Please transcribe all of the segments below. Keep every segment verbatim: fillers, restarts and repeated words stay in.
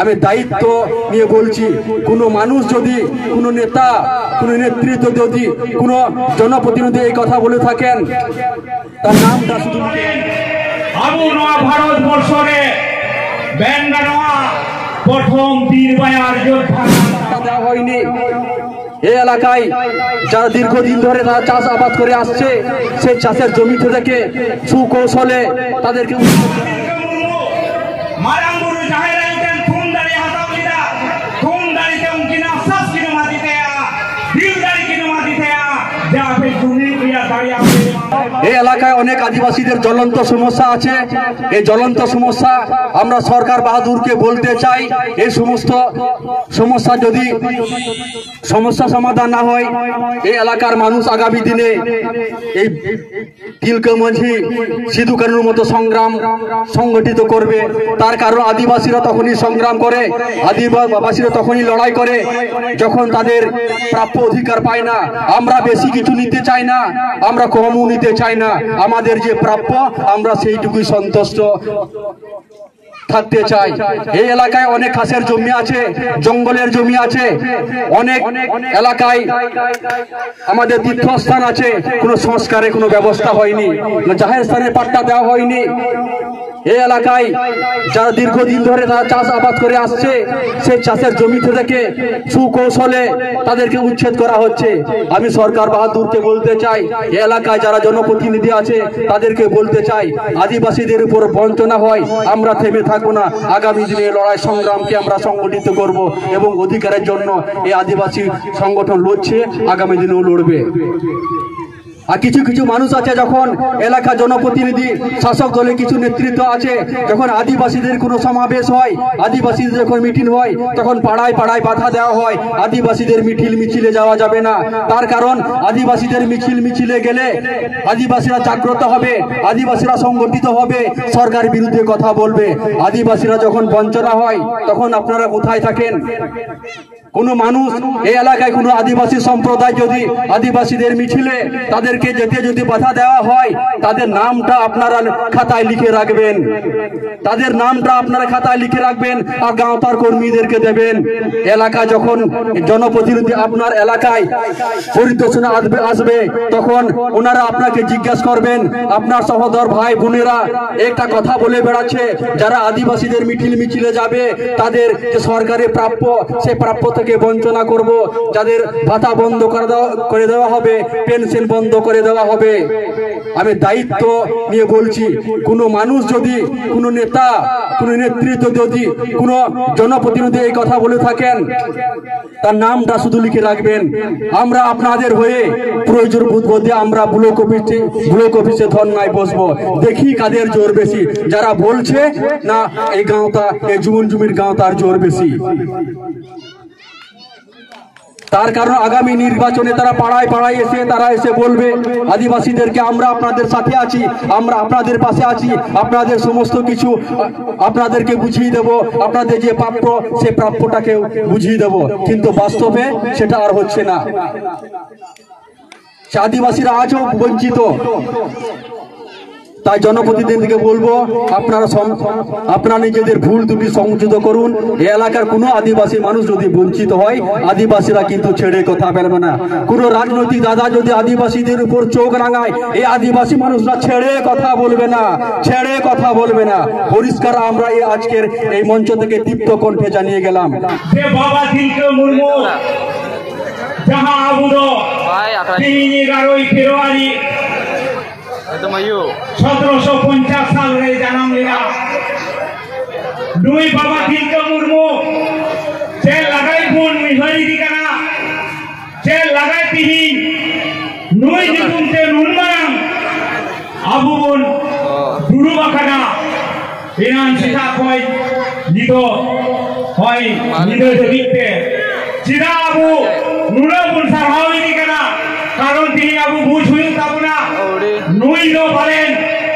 আমি দায়িত্ব নিয়ে বলছি, কোনো মানুষ যদি, কোনো নেতা, কোনো নেতৃত্ব যদি, কোনো জনপ্রতিনিধি এই কথা বলে থাকেন, তার নামটা শুধু ᱟᱵᱚ ᱱᱚᱣᱟ ᱵᱷᱟᱨᱚᱛ ᱵᱚᱨᱥᱚ ᱨᱮ ᱢᱮᱱ ᱜᱟᱱᱚᱜᱼᱟ, ᱯᱨᱚᱛᱷᱚᱢ ᱵᱤᱨ ᱵᱟᱭᱟᱨ ᱡᱳᱫᱽᱫᱷᱟ᱾ ᱵᱟᱨᱛᱟ ᱫᱮᱣᱟ ᱦᱚᱭᱱᱤ᱾ ᱮ ᱮᱞᱟᱠᱟᱭ ᱡᱟᱦᱟᱸ ᱫᱤᱨᱜᱷᱚ ᱫᱤᱱ ᱫᱷᱚᱨᱮ ᱛᱟরা চাষ আবাদ করে আসছে, সেই চাষের জমি থেকে সুকৌশলে তাদেরকে উন্নত মারাং বুরু জাহের আইতেন থুম দাড়ি হাতাও লিদা, থুম দাড়িতে উনকি নাফসাস কিনো মাতিতে আ, দিল দাড়ি কিনো মাতিতে আ, যা ফে জমি কিয়া দাড়ি আপনি। এই এলাকায় অনেক আদিবাসীদের জ্বলন্ত সমস্যা আছে। এই জ্বলন্ত সমস্যা আমরা সরকার বাহাদুরকে বলতে চাই, এই সমস্ত সমস্যা যদি সমস্যা সমাধান না হয়, এই এলাকার মানুষ আগামী দিনে এই তিলক মাঝি সিধু কানুর মতো সংগ্রাম সংগঠিত করবে। তার কারণ আদিবাসীরা তখনই সংগ্রাম করে, আদিবাসীরা তখনই লড়াই করে, যখন তাদের প্রাপ্য অধিকার পায় না। আমরা বেশি কিছু নিতে চাই না, আমরা কমও নিতে চাই না। আমাদের যে প্রাপ্য, আমরা সেইটুকুই সন্তুষ্ট থাকতে চাই। এই এলাকায় অনেক ঘাসের জমি আছে, জঙ্গলের জমি আছে, অনেক এলাকায় আমাদের তীর্থস্থান আছে, কোনো সংস্কারে কোনো ব্যবস্থা হয়নি, না জাহের স্থানের পাট্টা দেওয়া হয়নি। এই এলাকায় যারা দীর্ঘদিন ধরে তারা চাষ আবাদ করে আসছে, সেই চাষের জমি থেকে সুকৌশলে তাদেরকে উচ্ছেদ করা হচ্ছে। আমি সরকার বাহাদুরকে বলতে চাই, এই এলাকায় যারা জনপ্রতিনিধি আছে তাদেরকে বলতে চাই, আদিবাসীদের উপর বঞ্চনা হয়, আমরা থেমে থাকবো না। আগামী দিনে এই লড়াই সংগ্রামকে আমরা সংগঠিত করব এবং অধিকারের জন্য এই আদিবাসী সংগঠন লড়ছে, আগামী দিনেও লড়বে। আর কিছু কিছু মানুষ আছে, যখন এলাকা জনপ্রতিনিধি, শাসক দলে কিছু নেতৃত্ব আছে, যখন আদিবাসীদের কোনো সমাবেশ হয়, আদিবাসীদের যখন মিটিং হয়, তখন পাড়ায় পাড়ায় বাধা দেওয়া হয়, আদিবাসীদের মিছিল মিছিলে যাওয়া যাবে না। তার কারণ আদিবাসীদের মিছিল মিছিলে গেলে আদিবাসীরা জাগ্রত হবে, আদিবাসীরা সংগঠিত হবে, সরকার বিরুদ্ধে কথা বলবে। আদিবাসীরা যখন বঞ্চনা হয়, তখন আপনারা কোথায় থাকেন? কোনো মানুষ এই এলাকায় কোনো আদিবাসী সম্প্রদায় যদি আদিবাসীদের মিছিলে তাদেরকে যেতে যদি বাধা দেওয়া হয়, তাদের নামটা আপনারা খাতায় লিখে রাখবেন। তাদের নামটা আপনারা খাতায় লিখে রাখবেন আর গাঁওতার কর্মীদেরকে দেবেন। এলাকা যখন জনপ্রতিনিধি আপনার এলাকায় পরিদর্শনে আসবে আসবে, তখন ওনারা আপনাকে জিজ্ঞাসা করবেন। আপনার সহোদর ভাই বোনেরা একটা কথা বলে বেড়াচ্ছে, যারা আদিবাসীদের মিছিল মিছিলে যাবে, তাদের যে সরকারের প্রাপ্য, সে প্রাপ্য থেকে বঞ্চনা করব, যাদের ভাতা বন্ধ করে দেওয়া করে দেওয়া হবে, পেনশন বন্ধ করে দেওয়া হবে। আমি দায়িত্ব নিয়ে বলছি, কোনো মানুষ যদি, কোনো নেতা, কোনো নেতৃত্ব যদি, কোনো জনপ্রতিনিধি এই কথা বলে থাকেন, তার নামটা শুধু লিখে রাখবেন। আমরা আপনাদের হয়ে প্রয়োজন বোধ করতে আমরা ব্লক অফিসে, ব্লক অফিসে ধর্নায় বসবো। দেখি কাদের জোর বেশি, যারা বলছে না এই গাঁওতা, এই জুমুন জুমির গাঁওতার জোর বেশি। তার কারণ আগামী নির্বাচনে তারা পাড়ায় পাড়ায় এসে, তারা এসে বলবে আদিবাসীদেরকে, "আমরা আপনাদের সাথে আছি, আমরা আপনাদের পাশে আছি, আপনাদের সমস্ত কিছু আ-, আপনাদেরকে বুঝিয়ে দেব, আপনাদের যে প্রাপ্য, সে প্রাপ্যটাকে বুঝিয়ে দেব।" কিন্তু বাস্তবে সেটা আর হচ্ছে না। সে আদিবাসীরা আজও বঞ্চিত। তাই জনপ্রতিনিধিকে বলবো, আপনারা সম-, আপনারা নিজেদের ভুল ত্রুটি সংযত করুন। এই এলাকার কোনো আদিবাসী মানুষ যদি বঞ্চিত হয়, আদিবাসীরা কিন্তু ছেড়ে কথা বলবে না। কোনো রাজনৈতিক দাদা যদি আদিবাসীদের উপর চোখ রাঙায়, এই আদিবাসী মানুষরা ছেড়ে কথা বলবে না, ছেড়ে কথা বলবে না। পরিষ্কার আমরা এই আজকের এই মঞ্চ থেকে তীব্র কণ্ঠে জানিয়ে গেলাম। ᱡᱮ ᱵᱟᱵᱟ ᱛᱤᱞᱠᱟᱹ ᱢᱩᱨᱢᱩ ᱡᱟᱦᱟᱸ ᱟᱵᱚ ᱫᱚ ᱛᱮᱦᱮᱧ ᱮᱜᱟᱨᱚᱭ ᱯᱷᱮᱵᱽᱨᱩᱣᱟᱨᱤ ᱮᱠᱫᱚᱢ ᱟᱭᱩ᱾ ᱥᱚᱛᱨᱚᱥᱚ ᱯᱚᱧᱪᱟᱥ ᱥᱟᱞ ᱨᱮ ᱡᱟᱱᱟᱢ ᱞᱮᱱᱟ᱾ ᱱᱩᱭ ᱵᱟᱵᱟ ᱛᱤᱞᱠᱟᱹ ᱢᱩᱨᱢᱩ ᱪᱮᱫ ᱞᱟᱜᱟᱭ ᱵᱚᱱ ᱩᱭᱦᱟᱹᱨ ᱤᱫᱤ ᱠᱟᱱᱟ, ᱪᱮᱫ ᱞᱟᱜᱟᱭ ᱛᱤᱦᱤᱧ ᱱᱩᱭ ᱧᱩᱛᱩᱢ ᱛᱮ ᱱᱩᱱ ᱢᱟᱨᱟᱝ ᱟᱵᱚ ᱵᱚᱱ ᱫᱩᱲᱩᱵ ᱟᱠᱟᱱᱟ᱾ ᱮᱱᱟᱱ ᱥᱮᱛᱟᱜ ᱠᱷᱚᱱ ᱱᱤᱛᱚᱜ ᱦᱚᱭ ᱧᱤᱫᱟᱹ ᱫᱷᱟᱹᱵᱤᱡ ᱛᱮ ᱪᱮᱫᱟᱜ ᱟᱵᱚ ᱱᱩᱱᱟᱹᱜ ᱵᱚᱱ ᱥᱟᱨᱦᱟᱣ ᱤᱫᱤ ᱠᱟᱱᱟ? ᱠᱟᱨᱚᱱ ᱛᱮᱦᱮᱧ ᱟᱵᱚ ᱵᱩᱡᱽ ᱦᱩᱭᱩᱜ ᱛᱟᱵᱚᱱᱟ, ᱱᱩᱭ ᱫᱚ ᱯᱟᱞᱮᱱ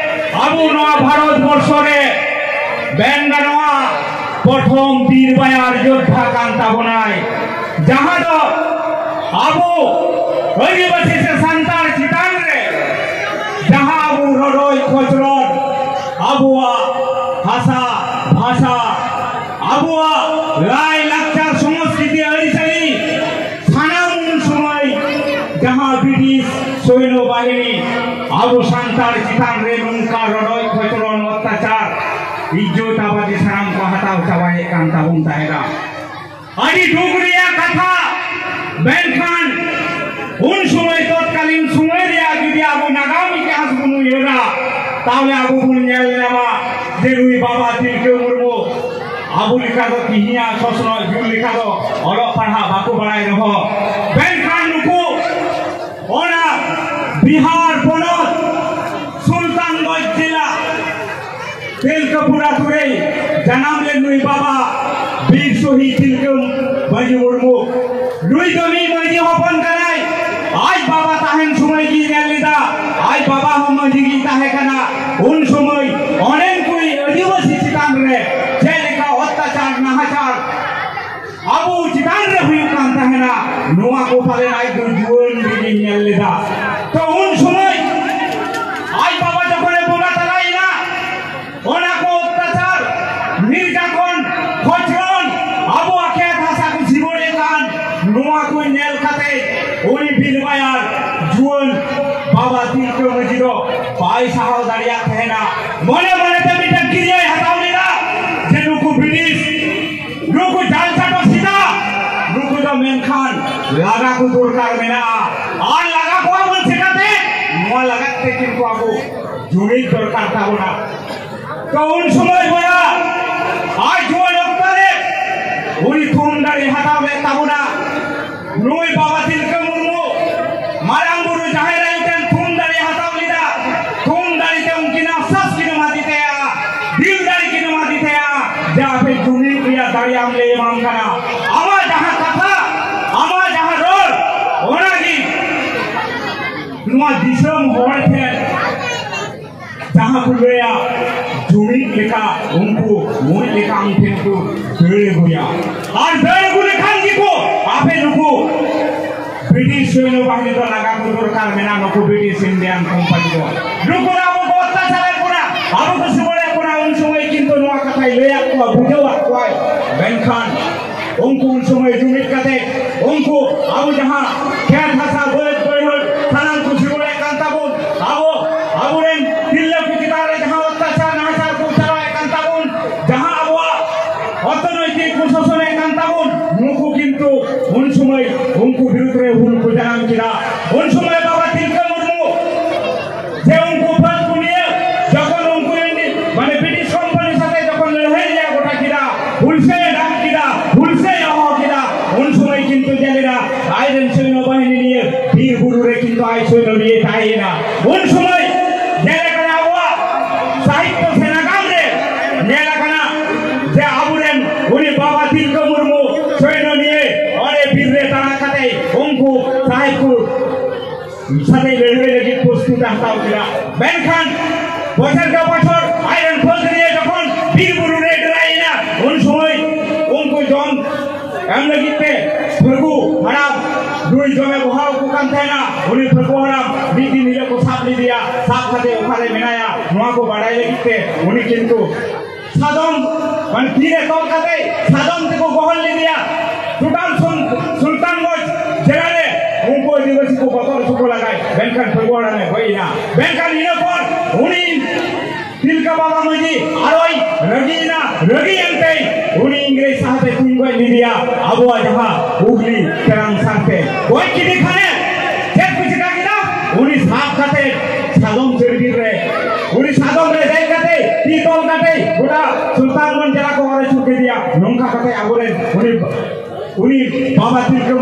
ᱟᱵᱚ ᱱᱚᱣᱟ ᱵᱷᱟᱨᱚᱛ ᱵᱚᱨᱥᱚ ᱨᱮ ᱢᱮᱱ ᱜᱟᱱᱚᱜᱼᱟ, ᱯᱨᱚᱛᱷᱚᱢ ᱵᱤᱨ ᱵᱟᱭᱟᱨ ᱡᱳᱫᱽᱫᱷᱟ ᱠᱟᱱ ᱛᱟᱵᱚᱱᱟᱭ᱾ ᱡᱟᱦᱟᱸ ᱫᱚ ᱟᱵᱚ ᱟᱹᱫᱤᱵᱟᱹᱥᱤ ᱥᱮ ᱥᱟᱱᱛᱟᱲ ᱪᱮᱛᱟᱱ ᱨᱮ ᱡᱟᱦᱟᱸ ᱟᱵᱚ ᱨᱚᱰᱚᱡ ᱠᱚᱪᱞᱚᱱ, ᱟᱵᱚᱣᱟᱜ ᱵᱷᱟᱥᱟ, ᱵᱷᱟᱥᱟ, ᱟᱵᱚᱣᱟᱜ ᱞᱟᱭ ᱞᱟᱠᱪᱟᱨ, ᱥᱚᱝᱥᱠᱨᱤᱛᱤ, ᱟᱹᱨᱤᱪᱟᱹᱞᱤ, ᱥᱟᱱᱟᱢ ᱩᱱ ᱥᱚᱢᱚᱭ ᱡᱟᱦᱟᱸ ᱵᱨᱤᱴᱤᱥ ᱥᱳᱭᱱᱚ ᱵᱟᱦᱤᱱᱤ ᱟᱵᱚ ᱥᱟᱱᱛᱟᱲ ᱪᱮᱛᱟᱱ ᱨᱮ ᱱᱚᱝᱠᱟ ᱨᱚᱰᱚᱡ ᱠᱚᱪᱞᱚᱱ, ᱚᱛᱛᱟᱪᱟᱨ, ᱤᱡᱽᱡᱚᱛ ᱟᱵᱟᱫᱤ ᱥᱟᱱᱟᱢ ᱠᱚ ᱦᱟᱛᱟᱣ ᱪᱟᱵᱟᱭᱮᱫ ᱠᱟᱱ ᱛᱟᱵᱚᱱ ᱛᱟᱦᱮᱸᱱᱟ᱾ ᱟᱹᱰᱤ ᱫᱩᱠ ᱨᱮᱭᱟᱜ ᱠᱟᱛᱷᱟ, ᱢᱮᱱᱠᱷᱟᱱ ᱩᱱ ᱥᱚᱢᱚᱭ ᱛᱚᱛᱠᱟᱞᱤᱱ ᱥᱚᱢᱚᱭ ᱨᱮᱭᱟᱜ ᱡᱩᱫᱤ ᱟᱵᱚ ᱱᱟᱜᱟᱢ ᱤᱛᱤᱦᱟᱥ ᱵᱚᱱ ᱩᱭᱦᱟᱹᱨᱟ, ᱛᱟᱦᱚᱞᱮ ᱟᱵᱚ ᱵᱚᱱ ᱧᱮᱞ ᱧᱟᱢᱟ ᱡᱮ ᱱᱩᱭ ᱵᱟᱵᱟ ᱛᱤᱞᱠᱟᱹ ᱢᱩᱨᱢᱩ ᱟᱵᱚ ᱞᱮᱠᱟ ᱫᱚ ᱛᱤᱦᱤᱧᱟᱜ ᱥᱚᱥᱱᱚᱜ ᱡᱩᱜᱽ ᱞᱮᱠᱟ ᱫᱚ ᱚᱞᱚᱜ ᱯᱟᱲᱦᱟᱜ ᱵᱟᱠᱚ ᱵᱟᱲᱟᱭ ᱨᱮᱦᱚᱸ, ᱢᱮᱱᱠᱷᱟᱱ ᱱᱩᱠᱩ ᱚᱱᱟ ᱵᱤᱦᱟᱨ ᱯᱚᱱᱚᱛ ᱥᱩᱞᱛᱟᱱᱜᱚᱸᱡᱽ ᱡᱮᱞᱟ ᱛᱮᱞᱠᱟᱯᱩᱨ ᱟᱛᱳ ᱨᱮ ᱡᱟᱱᱟᱢ ᱞᱮᱱ ᱱᱩᱭ ᱵᱟᱵᱟ ᱵᱤᱨ ᱥᱚᱦᱤᱫ ᱛᱤᱞᱠᱟᱹ ᱢᱟᱹᱡᱷᱤ ᱢᱩᱨᱢᱩ᱾ ᱱᱩᱭ ᱫᱚ ᱢᱤᱫ ᱢᱟᱹᱡᱷᱤ ᱦᱚᱯᱚᱱ ᱠᱟᱱᱟᱭ᱾ ᱟᱡ ᱵᱟᱵᱟ ᱛᱟᱦᱮᱱ ᱥᱚᱢᱚᱭ ᱜᱮ ᱧᱮᱞ ᱞᱮᱫᱟ, ᱟᱡ ᱵᱟᱵᱟ ᱦᱚᱸ ᱢᱟᱹᱡᱷᱤ ᱜᱮ ᱛᱟᱦᱮᱸ ᱠᱟᱱᱟ᱾ ᱩᱱ ᱥᱚᱢᱚᱭ ᱚᱱᱮᱱ ᱠᱚ ᱟᱹᱫᱤᱵᱟᱹᱥᱤ ᱪᱮᱛᱟᱱ ᱨᱮ ᱪᱮᱫ ᱞᱮᱠᱟ ᱚᱛᱛᱟᱪᱟᱨ ᱱᱟᱦᱟᱪᱟᱨ ᱟᱵᱚ ᱪᱮᱛᱟᱱ ᱨᱮ ᱦᱩᱭᱩᱜ ᱠᱟᱱ ᱛᱟᱦᱮᱱᱟ, ᱱᱚᱣᱟ ᱠᱚ ᱯᱟᱞᱮᱱ ᱟᱡ ᱫᱚ ᱡᱩᱣᱟᱹᱱ ᱨᱮᱜᱮ ᱧᱮᱞ ᱞᱮᱫᱟ᱾ ᱛᱚ ᱩᱱ ᱥᱚᱢᱚᱭ ᱟᱡ ᱵᱟᱵᱟ ᱡᱚᱠᱷᱚᱱᱮ ᱵᱚᱸᱜᱟ ᱛᱟᱞᱟᱭᱮᱱᱟ, ᱚᱱᱟ ᱠᱚ ᱚᱛᱛᱟᱪᱟᱨ, ᱱᱤᱨᱡᱟᱛᱚᱱ, ᱠᱚᱪᱞᱚᱱ, ᱟᱵᱚᱣᱟᱜ ᱠᱷᱮᱛ ᱦᱟᱥᱟ ᱠᱚ ᱥᱤᱵᱚᱲᱮᱫ ᱠᱟᱱ, ᱱᱚᱣᱟ ᱠᱚ ᱧᱮᱞ ᱠᱟᱛᱮ ᱩᱱᱤ ᱵᱤᱞ ᱵᱟᱭᱟᱨ ᱡᱩᱣᱟᱹᱱ ᱵᱟᱵᱟ ᱛᱤᱞᱠᱟᱹ ᱢᱟᱹᱡᱷᱤ ᱫᱚ ᱵᱟᱭ ᱥᱟᱦᱟᱣ ᱫᱟᱲᱮᱭᱟᱜ ᱛᱟᱦᱮᱱᱟ᱾ ᱢᱚᱱᱮ ᱢᱚᱱᱮᱛᱮ ᱢᱤᱫᱴᱟᱝ ᱠᱤᱨᱭᱟᱹᱭ ᱦᱟᱛᱟᱣ ᱞᱮᱫᱟ ᱡᱮ ᱱᱩᱠᱩ ᱵᱨᱤᱴᱤᱥ, ᱱᱩᱠᱩ ᱡᱟᱞ ᱪᱟᱴᱚ ᱥᱤᱫᱟ, ᱱᱩᱠᱩ ᱫᱚ ᱢᱮᱱᱠᱷᱟᱱ ᱞᱟᱜᱟ ᱠᱚ ᱫᱚᱨᱠᱟᱨ ᱢᱮᱱᱟᱜᱼᱟ᱾ ᱟᱨ ᱞᱟᱜᱟ ᱠᱚᱣᱟ ᱵᱚᱱ ᱪᱮᱠᱟᱛᱮ? ᱱᱚᱣᱟ ᱞᱟᱜᱟ ᱛᱮ ᱠᱤᱱᱛᱩ ᱟᱵᱚ ᱡᱩᱢᱤᱫ ᱫᱚᱨᱠᱟᱨ ᱛᱟᱵᱚᱱᱟ᱾ ᱛᱚ ᱩᱱ ᱥᱚᱢᱚᱭ ᱵᱚᱭᱦᱟ ᱟᱡ ᱡᱩᱣᱟᱹᱱ ᱚᱠᱛᱚ ᱨᱮ ᱩᱱᱤ ᱛᱷᱩᱢ ᱫᱟᱲᱮ ᱦᱟᱛᱟᱣ ᱞᱮᱫ ᱛᱟᱵᱚᱱᱟ᱾ ᱱᱩᱭ ᱵᱟᱵᱟ ᱛᱤᱞᱠᱟᱹ ᱢᱩᱨᱢᱩ ᱢᱟᱨᱟᱝ ᱵᱩᱨᱩ ᱡᱟᱦᱮᱨ ᱟᱭᱳ ᱴᱷᱮᱱ ᱛᱷᱩᱢ ᱫᱟᱲᱮ ᱦᱟᱛᱟᱣ ᱞᱮᱫᱟ᱾ ᱛᱷᱩᱢ ᱫᱟᱲᱮ ᱛᱮ ᱩᱱᱠᱤᱱ ᱟᱥᱥᱟᱥ ᱠᱤᱱ ᱮᱢᱟ ᱫᱮ ᱛᱟᱦᱮᱸᱜᱼᱟ, ᱫᱤᱞ ᱫᱟᱲᱮ ᱠᱤᱱ ᱮᱢᱟ ᱫᱮ ᱛᱟᱦᱮᱸᱜᱼᱟ ᱡᱮ ᱟᱯᱮ ᱡᱩᱢᱤᱫ ᱨᱮᱭᱟᱜ ᱫᱟᱲᱮ ᱟᱢ ᱞᱮ ᱮᱢᱟᱢ ᱠᱟᱱᱟ᱾ ᱟᱢᱟᱜ ᱡᱟᱦᱟᱸ ᱠᱟᱛᱷᱟ, ᱟᱢᱟᱜ ᱡᱟᱦᱟᱸ ᱨᱚᱲ, ᱚᱱᱟᱜᱮ ᱱᱚᱣᱟ ᱫᱤᱥᱚᱢ ᱦᱚᱲ ᱴᱷᱮᱱ ᱡᱟᱦᱟᱸ ᱠᱚ ᱞᱟᱹᱭᱟ, ᱡᱩᱢᱤᱫ ᱞᱮᱠᱟ ᱩᱱᱠᱩ ᱢᱩᱸᱡ ᱞᱮᱠᱟ ᱟᱢ ᱴᱷᱮᱱ ᱠᱚ ᱫᱟᱹᱲ ᱟᱹᱜᱩᱭᱟ᱾ ᱟᱨ ᱫᱟᱹᱲ ᱟᱹᱜᱩ ᱞᱮᱠᱷᱟᱱ ᱜᱮᱠᱚ ᱟᱯᱮ ᱱᱩᱠᱩ ᱵᱨᱤᱴᱤᱥ ᱥᱚᱭᱱᱚ ᱵᱟᱦᱤᱱᱤ ᱫᱚ ᱞᱟᱜᱟ ᱠᱚ ᱫᱚᱨᱠᱟᱨ ᱢᱮᱱᱟᱜᱼᱟ, ᱱᱩᱠᱩ ᱵᱨᱤᱴᱤᱥ ᱤᱱᱰᱤᱭᱟᱱ ᱠᱳᱢᱯᱟᱱᱤ ᱫᱚ᱾ ᱱᱩᱠᱩ ᱟᱵᱚ ᱠᱚ ᱚᱛᱛᱟᱪᱟᱨᱮᱫ ᱵᱚᱱᱟ, ᱟᱵᱚ ᱠᱚ ᱥᱩᱢᱟᱹᱲᱮᱫ ᱵᱚᱱᱟ, ᱩᱱ ᱥᱚᱢᱚᱭ ᱠᱤᱱᱛᱩ ᱱᱚᱣᱟ ᱠᱟᱛᱷᱟᱭ ᱞᱟᱹᱭᱟᱫ ᱠᱚᱣᱟ, ᱵᱩᱡᱷᱟᱹᱣᱟᱫ ᱠᱚᱣᱟᱭ᱾ ᱢᱮᱱᱠᱷᱟᱱ ᱩᱱᱠᱩ ᱩᱱ ᱥᱚᱢᱚᱭ ᱡᱩᱢᱤᱫ ᱠᱟᱛᱮ ᱩᱱᱠᱩ ᱟᱵᱚ ᱡᱟᱦᱟᱸ ᱠᱷᱮᱛ ᱦᱟᱥᱟ, ᱵᱟᱹᱫᱽ ᱵᱟᱹᱭᱦᱟᱹᱲ ᱥᱟᱱᱟᱢ ᱠᱚ ᱥᱩᱢᱟᱹᱲᱮᱫ ᱠᱟᱱ ᱛᱟᱵᱚᱱ, ᱟᱵᱚ, ᱟᱵᱚᱨᱮᱱ ᱛᱤᱨᱞᱟᱹ ᱠᱚ ᱪᱮᱛᱟᱱ ᱨᱮ ᱡᱟᱦᱟᱸ ᱚᱛᱛᱟᱪᱟᱨ ᱱᱟᱦᱟᱪᱟᱨ ᱠᱚ ᱪᱟᱞᱟᱣᱮᱫ ᱠᱟᱱ ᱛᱟᱵᱚᱱ, ᱡᱟᱦᱟᱸ ᱟᱵᱚᱣᱟᱜ ᱚᱨᱛᱷᱚᱱᱳᱭᱛᱤᱠ ᱠᱚ ᱥᱳᱥᱚᱱᱮᱫ ᱠᱟᱱ ᱛᱟᱵᱚᱱ, ᱱᱩᱠᱩ ᱠᱤᱱᱛᱩ ᱩᱱ ᱥᱚᱢᱚᱭ ᱩᱱᱠᱩ ᱵᱤᱨᱩᱫᱷ ᱨᱮ ᱦᱩᱞ ᱠᱚ ᱡᱟᱱᱟᱢ ᱠᱮᱫᱟ᱾ ᱩᱱ ᱥᱚᱢᱚᱭ ᱵᱟᱵᱟ ᱛᱤᱞᱠᱟᱹ ᱢᱩᱨᱢᱩ ᱡᱮ ᱩᱱᱠᱩ ᱯᱷᱟᱹᱫ ᱠᱚ ᱱᱤᱭᱟᱹ ᱡᱚᱠᱷᱚᱱ ᱩᱱᱠᱩ ᱨᱮᱱ ᱢᱟᱱᱮ ᱵᱨᱤᱴᱤᱥ ᱠᱳᱢᱯᱟᱱᱤ ᱥᱟᱛᱮ ᱡᱚᱠᱷᱚᱱ ᱞᱟᱹᱲᱦᱟᱹᱭ ᱨᱮᱭᱟᱜ ᱜᱚᱴᱟ ᱠᱮᱫᱟ, ᱦᱩᱞᱥᱟᱹᱭ ᱮ ᱰᱟᱠ ᱠᱮᱫᱟ, ᱦᱩᱞᱥᱟᱹᱭ ᱮ ᱦᱚᱦᱚ ᱠᱮᱫᱟ, ᱩᱱ ᱥᱚᱢᱚᱭ ᱠᱤᱱᱛᱩ ᱧᱮᱞ ᱮᱱᱟ ᱟᱡᱨᱮᱱ ᱥᱚᱭᱱᱚ ᱵᱟᱦᱤᱱᱤ ᱱᱤᱭᱟᱹ ᱵᱤᱨ ᱵᱩᱨᱩ ᱨᱮ ᱠᱤᱱᱛᱩ ᱟᱡ ᱥᱚᱭᱱᱚ ᱱᱤᱭᱟᱹ ᱛᱟᱦᱮᱸᱭᱮᱱᱟ᱾ ᱩᱱ ᱥᱚᱢᱚᱭ ᱧᱮᱞ ᱟᱠᱟᱱᱟ ᱟᱵᱚᱣᱟᱜ ᱥᱟᱦᱤᱛᱛᱚ ᱥᱮ ᱱᱟᱜᱟᱢ ᱨᱮ ᱧᱮᱞ ᱟᱠᱟᱱᱟ ᱡᱮ ᱟᱵᱚᱨᱮᱱ ᱩᱱᱤ ᱵᱟᱵᱟ ᱛᱤᱞᱠᱟᱹ ᱢᱩᱨᱢᱩ ᱥᱚᱭᱱᱚ ᱱᱤᱭᱮ ᱚᱸᱰᱮ ᱵᱤᱨ ᱨᱮ ᱫᱟᱬᱟ ᱠᱟᱛᱮ ᱩᱱᱠᱩ ᱥᱟᱦᱮᱵ ᱠᱚ ᱥᱟᱛᱮ ᱞᱟᱹᱲᱦᱟᱹᱭ ᱞᱟᱹᱜᱤᱫ ᱯᱨᱚᱥᱛᱩᱛ ᱮ ᱦᱟᱛᱟᱣ ᱠᱮᱫᱟ᱾ ᱢᱮᱱᱠᱷᱟᱱ ᱵᱚᱪᱷᱚᱨ ᱠᱮ ᱵᱚᱪᱷᱚᱨ ᱟᱡᱨᱮᱱ ᱯᱷᱟᱹᱫ ᱱᱤᱭᱮ ᱡᱚᱠᱷᱚᱱ ᱵᱤᱨ ᱵᱩᱨᱩ ᱨᱮ ᱰᱮᱨᱟᱭᱮᱱᱟ, ᱩᱱ ᱥᱚᱢᱚᱭ ᱩᱱᱠᱩ ᱡᱚᱢ ᱮᱢ ᱞᱟᱹᱜᱤᱫ ᱛᱮ ᱯᱷᱟᱹᱜᱩ ᱦᱟᱲᱟᱢ ᱱᱩᱭ ᱡᱚᱢᱮ ᱵᱚᱦᱟᱣ ᱠᱚ ᱠᱟᱱ ᱛᱟᱦᱮᱱᱟ᱾ ᱩᱱᱤ ᱯᱷᱟᱹᱜᱩ ᱦᱟᱲᱟᱢ ᱢᱤᱫ ᱫᱤᱱ ᱦᱤᱞᱳᱜ ᱠᱚ ᱥᱟᱵ ᱞᱮᱫᱮᱭᱟ, ᱥᱟᱵ ᱠᱟᱛᱮ ᱚᱠᱟᱨᱮ ᱢᱮᱱᱟᱭᱟ ᱱᱚᱣᱟ ᱠᱚ ᱵᱟᱰᱟᱭ ᱞᱟᱹᱜᱤᱫ ᱛᱮ ᱩᱱᱤ ᱠᱤᱱᱛᱩ ᱥᱟᱫᱚᱢ, ᱢᱟᱱᱮ ᱛᱤ ᱨᱮ ᱛᱚᱞ ᱠᱟᱛᱮ ᱥᱟᱫᱚᱢ ᱛᱮᱠᱚ ᱜᱚᱦᱚᱲ ᱞᱮᱫᱮᱭᱟ᱾ ᱴᱳᱴᱟᱞ ᱥᱩᱞ-, ᱥᱩᱞᱛᱟᱱᱜᱚᱸᱡᱽ ᱡᱮᱞᱟ ᱨᱮ ᱩᱱᱠᱩ ᱟᱹᱫᱤᱵᱟᱹᱥᱤ ᱠᱚ ᱵᱚᱛᱚᱨ ᱦᱚᱪᱚ ᱠᱚ ᱞᱟᱜᱟᱭ, ᱢᱮᱱᱠᱷᱟᱱ ᱯᱷᱟᱹᱜᱩ ᱦᱟᱲᱟᱢᱮ ᱜᱚᱡ ᱮᱱᱟ᱾ ᱢᱮᱱᱠᱷᱟᱱ ᱤᱱᱟᱹ ᱯᱚᱨ ᱩᱱᱤ ᱛᱤᱞᱠᱟᱹ ᱵᱟᱵᱟ ᱢᱟᱹᱡᱷᱤ ᱟᱨᱚᱭ ᱨᱟᱹᱜᱤᱭᱮᱱᱟ, ᱨᱟᱹᱜᱤ ᱮᱱᱛᱮ ᱩᱱᱤ ᱤᱝᱨᱮᱡᱽ ᱥᱟᱦᱟᱛᱮ ᱛᱩᱧ ᱜᱚᱡ ᱞᱮᱫᱮᱭᱟ ᱟᱵᱚᱣᱟᱜ ᱡᱟᱦᱟᱸ ᱦᱩᱜᱽᱞᱤ ᱛᱮᱨᱟᱝ ᱥᱟᱨᱛᱮ᱾ ᱜᱚᱡ ᱠᱮᱫᱮ ᱠᱷᱟᱱᱮ ᱪᱮᱫ ᱠᱚ ᱪᱤᱠᱟ ᱠᱮᱫᱟ? ᱩᱱᱤ ᱥᱟᱵ ᱠᱟᱛᱮ ᱥᱟᱫᱚᱢ ᱪᱟᱹᱨᱵᱤ ᱨᱮ, ᱩᱱᱤ ᱥᱟᱫᱚᱢ ᱨᱮ ᱫᱮᱡ ᱠᱟᱛᱮ ᱛᱤ ᱛᱚᱞ ᱠᱟᱛᱮ ᱜᱚᱴᱟ ᱥᱩᱞᱛᱟᱱᱜᱚᱸᱡᱽ ᱡᱮᱞᱟ ᱠᱚ ᱚᱨ ᱟᱹᱪᱩᱨ ᱠᱮᱫᱮᱭᱟ᱾ ᱱᱚᱝᱠᱟ ᱠᱟᱛᱮ ᱟᱵᱚᱨᱮᱱ ᱩᱱᱤ, ᱩᱱᱤ ᱵᱟᱵᱟ ᱛᱤᱞᱠᱟᱹ